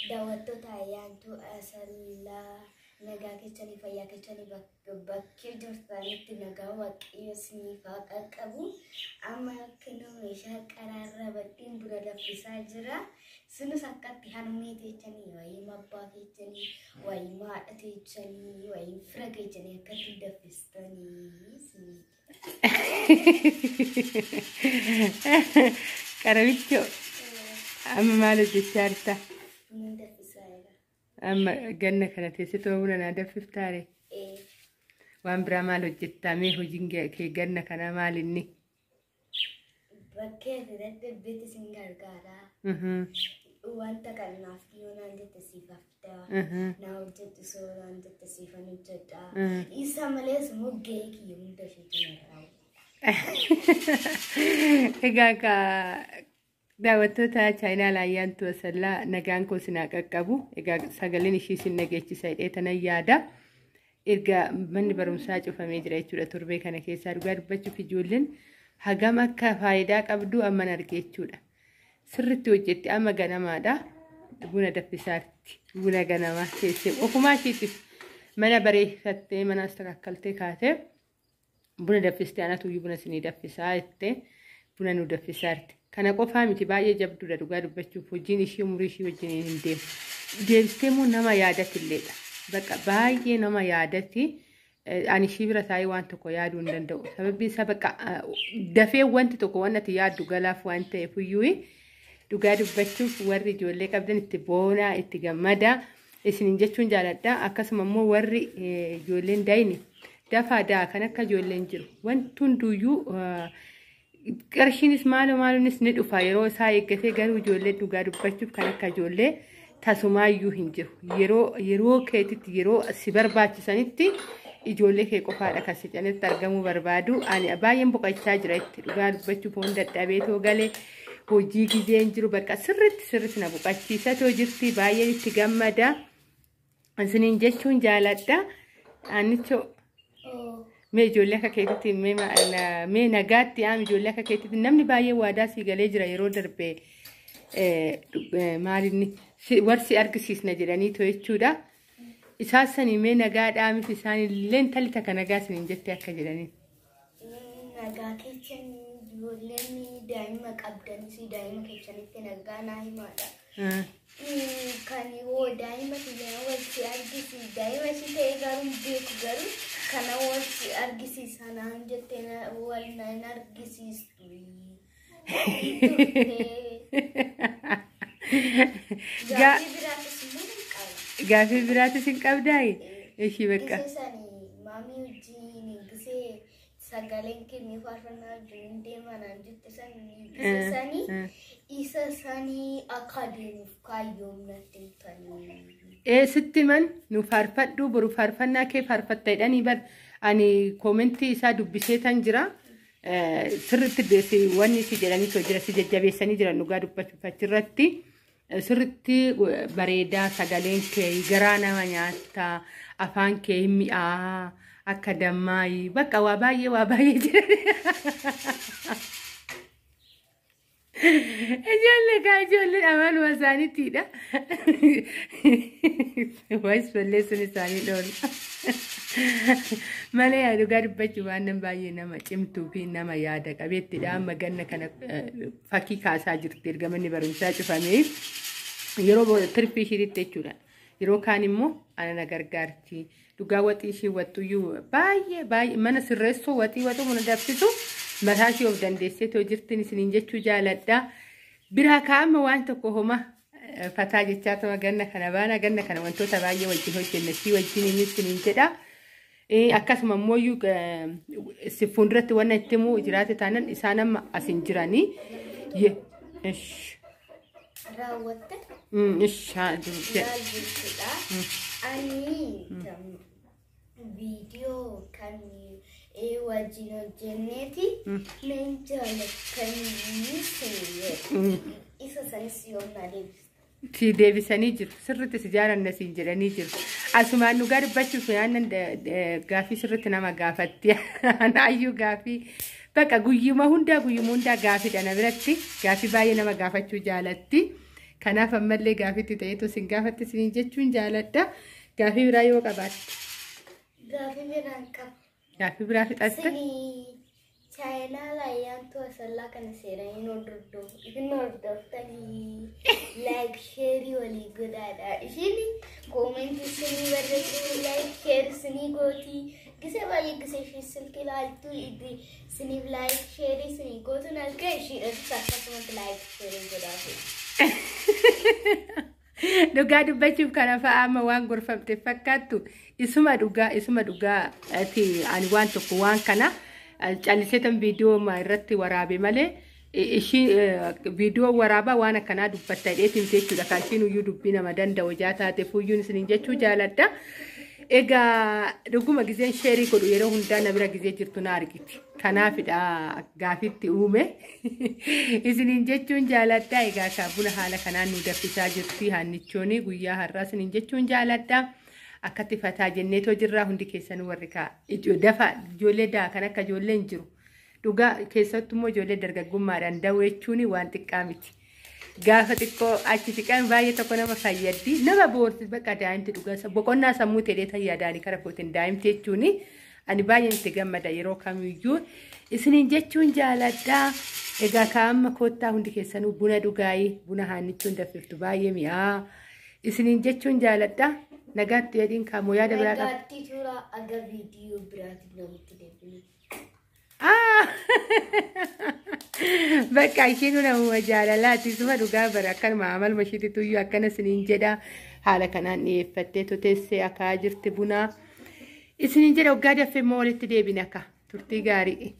Daawwattoota Ayyaantuu Asallaa, nagaa keessanii, fayyaa keessanii, bakkee jirtanitti nagaa Waaqayyo isiniif haa qaqqabu. Amma kunoo meeshaa qaraarra badhiin buna danfisaa jira. Isinis akkatti harmee teessanii, wayii abbaa keessanii, wayii haadha teessanii, wayii fira keessanii akkatti danfistanii isinii. Qarabichoo, amma maal hojjechaa jirta? Buna danfisaa jira. Amma ganna kana teessitoo buna naa danfiftaare? Ee. Waan biraa maal hojjettaa? Mee hojiin kee ganna kanaa maal inni? Bakkee ati dadhabbeetti isin gargaara. Wanta kanaaf yoo naan jette siif hafta. Naa hojjedhu soo naan jette siifan hojjedha. Isa malees immoo gahee kiyya hunda isheetu na raawwata. Egaa ka daawwattoota chaayinaa Ayyaantuu Asallaa, nagaan koo sinaa qaqqabu. Egaa sagaleen ishii sin dhageechisa jedhee tanan yaada. Erga manni barumsaa cufamee jira jechuudha torbee kana keessaa, dhugaa dubbachuuf ijoolleen hagam akka faayidaa qabdu amman arge jechuudha. Sirritti hojjetti, amma ganamaadha. Buna danfisaatti. Buna ganamaa teessee ofumaa ishiitiif mana bareeffattee, mana astakakkaltee kaatee buna danfistee, anatu iyyuu buna isinii danfisaa jettee buna nu danfisaarti. Kana qofaa miti, baay'ee jabduudha dhugaa dubbachuuf, hojiin ishii umurii ishii wajjin hin deemu. Deebistee immoo nama yaadatilledha. Bakka baay'ee nama yaadati. Ani ishii bira taa'ee waan tokko yaaduu hin danda'u. Sababni isaa bakka dafee wanti tokko waan ati yaaddu galaaf waan ta'eef iyyuu, dhugaa dubbachuuf warri ijoollee qabdan itti boonaa, itti gammadaa isiniin jechuun jaaladha. Akkasuma immoo warri ijoolleen dayini dafaa daa, kan akka ijoolleen jiru. Wanti hunduyyuu qarshiinis maaloo maaloonis ni dhufa yeroo isaa eeggatee, garuu ijoollee dhugaa dubbachuuf kan akka ijoollee tasumaayyuu hin jiru. Yeroo yeroo keetitti, yeroo si barbaachisanitti ijoollee kee qofaadha kan si cinaatti argamuu barbaadu. Ani baay'een boqochaa jira itti, dhugaa dubbachuuf waan dadhabee too galee hojii gizeen jiru bakka sirritti sirritti na boqochiisa too jirti, baay'een itti gammada. Isiniin jechuun jaaladha. Anichoo, mee ijoollee akka keetitti mee nagaatti aam, ijoollee akka keetitti namni baay'ee waadaa sii galee jira yeroo darbe, maalinni warsi argisiisna jedhanii too jechuudha. Isaan sanii mee nagaa dhaamif, isaan illee intalli takka nagaa isiniin jettee akka jedhanii. Nagaa keessan, ijoolleen daa'ima qabdanis daa'ima keessanitti nagaa naa himaadha. Kan hoo daa'ima kiyya wal si argisiis, daa'ima ishii ta'e garuu hin beeku, garuu kana wal si argisiisa naan jette wal nan argisiistu. Gaaffii biraatis immoo nan qaba. Gaaffii biraatis hin qabdaayi? Ishii bakka. Gisee sani maamii wajjin gisee sagaleen kennee faarfannaa wajjin hin deema naan jette sani, gisee sanii isa sanii akka adeemuuf kaayyoon natti himtanii. Ee, sitti man nu faarfadhu, boru faarfannaa kee faarfatta jedhanii bar, ani koomentii isaa dubbisee tan jira. Sirriitti beesi wanni si jedhanii too jira, si jajjabeessanii jiran dhugaa dubbachuuf achirratti. Sirriitti bareedaa, sagaleen kee garaa nama nyaata, afaan kee hin mi'aa akka dammaayi, bakka waa baay'ee waa baay'ee jira. Ijoollee kaa ijoolleen amaluma isaaniitiidha. Waayis balleessuun isaanii dhoolu. Malee dhugaa dubbachuu waan nan baay'ee nama cimtuu fi nama yaada qabeettidha. Amma ganna kana fakkii kaasaa jirti erga manni barumsaa cufamee yeroo tirfii ishiitti jechuudha. Yeroo kaan immoo ana na gargaarti. Dhugaa waxii ishii waxxuyyuu baay'ee baay'ee mana sirreessuu, waxii waxuu, mana danfisu mataa ishii of dandeessee too jirtin isiniin jechuu jaaladha. Biraa kaa'ama waan tokko homa fataa jechaa tuma ganna kana baana, ganna kana wantoota baay'ee wajjin hojjenne si wajjin inni isiniin jedha. Akkasuma immoo si fuulduratti wanna itti himuu jiraate taanan isaan amma as hin jiranii. Ish. Raawwatte. Ish haa jiru jedha. Maal jechuudha? Ani viidiyoo kan wajjin hojjenneeti nan jaalatanii isin isa sanis yoom na deebisa? Si deebisanii jiru. Sirriitti si jaalanna siin jedhanii jiru. Asumaan dhugaa dubbachuuf aannan gaaffii sirriitti nama gaafatti. Anaayyuu gaaffii bakka guyyuma hundaa guyyuma hundaa gaaffiidha na biratti. Gaaffii baay'ee nama gaafachuu jaalatti. Kanaaf ammallee gaafitti ta'eetu isin gaafatti isiniin jechuun jaaladha. Gaafii biraa yoo qabaatte. Gaafii biraan qaba. Gaafii biraa fixatte. Isinii chaayinaa Ayyaantuu Asallaa kana seeraan hin hordofu. Isin hordoftanii like share walii godhaadha. Ishiin comment isinii barreessiti, like share isinii gooti. Gise baay'ee gise ishii silkii ilaaltu isiniif like share isinii gootuun arga ishiidhas akkasumatti like share godhaafi. Dhugaa dubbachuuf kana fa'a amma waan gorfamte fakkaattu isuma dhugaa isuma dhugaa ati ani waan tokko waan kana calliseetan viidiyoo irratti waraabe malee ishii viidiyoo waraabaa waan akkanaa dubbatta jedheetiin jechuudha. Kan ishiin iyyuu dubbii nama danda'u ijaa taate fuuyyuun isiniin jechuu jaaladha. Egaa dhuguma gizeen share godhu yeroo hundaa na bira gizee jirtu na argiti. Kanaafidha gaafitti uume. Isiniin jechuun jaaladha. Egaa ka buna haala kanaan nu daffisaa jirti haannichooni guyyaa har'aa isiniin jechuun jaaladha. Akkatti fataa jenneetoo jirraa hundi keessanuu warri kaa dafa ijoollee daa kan akka ijoollee hin jiru. Dhugaa keessattuu immoo ijoollee dargaggummaadhaan da'u jechuun waan xiqqaa miti. Gaafa xiqqoo achi siqan baay'ee tokko nama fayyaddi. Nama boorsi bakka daa'imti dhugaa boqonnaa sammuu ta'ee tayyadaanii kara kootiin daa'imti jechuun ani baay'een itti gammada yeroo kamiyyuu isiniin jechuun jaaladha. Egaa kaa'amma koottaa hundi keessanuu buna dhugaayii buna haannichuun daffiftu baay'ee mi'aa. Isiniin jechuun jaaladha. Nagaatti jedhiin kaamoo yaada biraa qaba. Nagaatti tura aga viidiyoo biraatti namatti deebinu. Bakka ishiin namuma jaalalaati. Suma dhugaa bara akkanuma amaluma ishiitti iyyuu akkana isiniin jedha. Haala kanaan dhiyeeffattee toteessee akaa jirti bunaa. Isiniin jedha waggaa daffee immoo walitti deebina akka turtii gaarii.